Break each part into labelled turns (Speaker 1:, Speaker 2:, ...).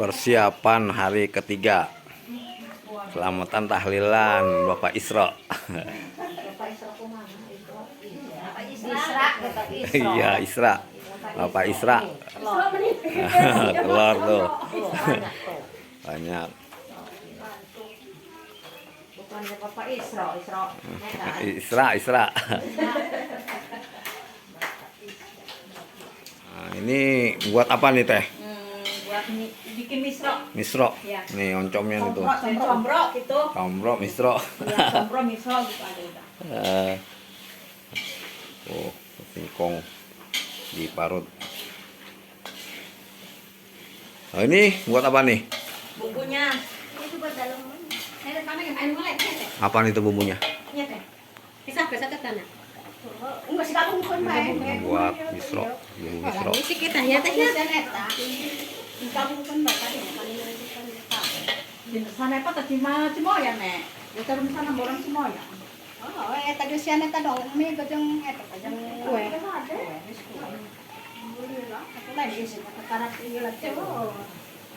Speaker 1: Persiapan hari ketiga. Selamatan tahlilan Bapak Isra.
Speaker 2: Bapak Isra kumaha Isra? Bapak Isra.
Speaker 1: Iya, Isra. Bapak Isra. Telur tuh.
Speaker 2: Banyak tuh.
Speaker 1: Banyak.
Speaker 2: Bukannya Bapak Isra, Isra.
Speaker 1: Isra, Isra. Nah, ini buat apa nih Teh?
Speaker 2: Buat bikin misro.
Speaker 1: Misro.
Speaker 2: Iya.
Speaker 1: Nih oncomnya nih tuh.
Speaker 2: Combro gitu.
Speaker 1: Combro, misro.
Speaker 2: Ya, combro misro gitu ada udah.
Speaker 1: Oh, singkong diparut. Nah, ini buat apa nih?
Speaker 2: Bumbunya.
Speaker 3: Itu buat dalam.
Speaker 1: Apa nih itu bumbunya?
Speaker 3: Iya teh. Bisa bisa ke tanah.
Speaker 2: Enggak sih kamu bukan main.
Speaker 1: Buat misro, bumbu misro.
Speaker 3: Ini kita ya teh ya.
Speaker 2: Kamu bukan bapak ya. Sana apa tadi mah cuma ya nek. Ya terus sana borong semua ya.
Speaker 3: Oh, tadi sian eta dong mi gojong eta gojong kue.
Speaker 2: Aku lain isi kata iya lah tuh.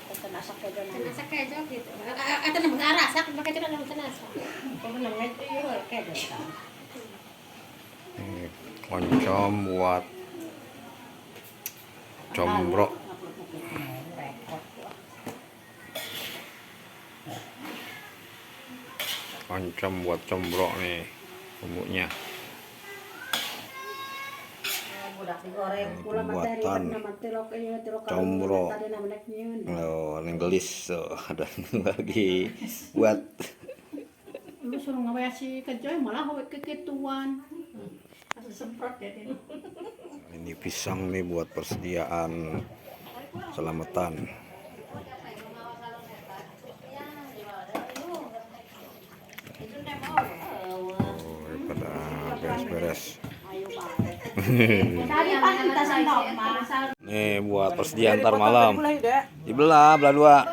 Speaker 2: Kata
Speaker 3: kejo gitu. Atau nambah rasa, pakai kejo nambah rasa.
Speaker 1: Ini oncom buat combro. Oncom buat combro nih bumbunya. Pembuatan combro. Oh, yang gelis tuh ada lagi buat
Speaker 2: Lu suruh ngawasi kejo malah kekituan. Semprot ya ini.
Speaker 1: Ini pisang nih buat persediaan selamatan. Oh, pada beres-beres. Nih buat persediaan ntar malam. Dibelah, belah dua.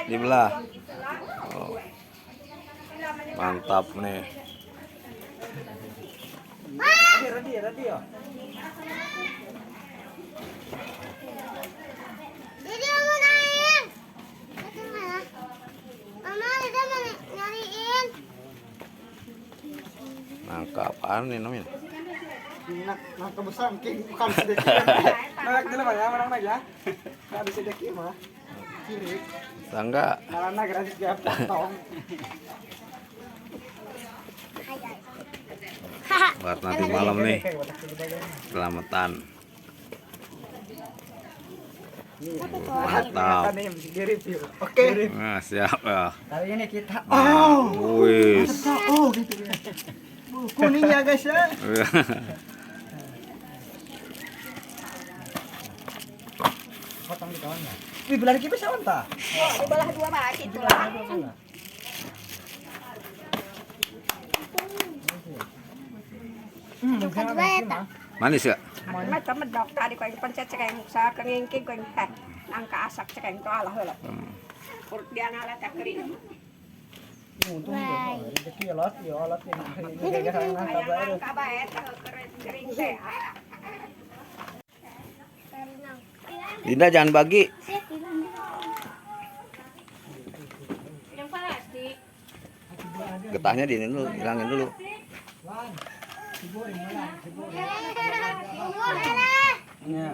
Speaker 1: Dibelah. Oh. Mantap nih.
Speaker 4: Jadi mau naik. Mama, kita mau nyariin.
Speaker 1: Nangka apaan nih namanya?
Speaker 5: Nangka besar mungkin bukan sedikit. Menang dulu ya, menang ya. Nggak bisa sedikit mah. Kiri.
Speaker 1: Tangga.
Speaker 5: Karena gratis dia potong.
Speaker 1: Buat nanti malam nih. Selamatan. Mantap.
Speaker 5: Oke.
Speaker 1: Nah, siap ya.
Speaker 5: Kali ini kita
Speaker 1: Oh, wis.
Speaker 5: Oh gitu. Kuningnya guys ya. Potong di kawannya. Wih, belah dikit bisa entah.
Speaker 3: Dibelah dua bah gitu lah.
Speaker 1: Manis ya?
Speaker 3: Mata medok tadi kau pencet cekeng sa kengingking kau teh nangka asak cekeng tu alah heula. Urut dia ngalah tak kering.
Speaker 5: Untung rezeki lot, ya lot ini.
Speaker 3: Nangka bae teh kering teh.
Speaker 1: Dinda jangan bagi.
Speaker 3: Yang plastik.
Speaker 1: Getahnya di ini dulu, hilangin dulu.
Speaker 5: Ya.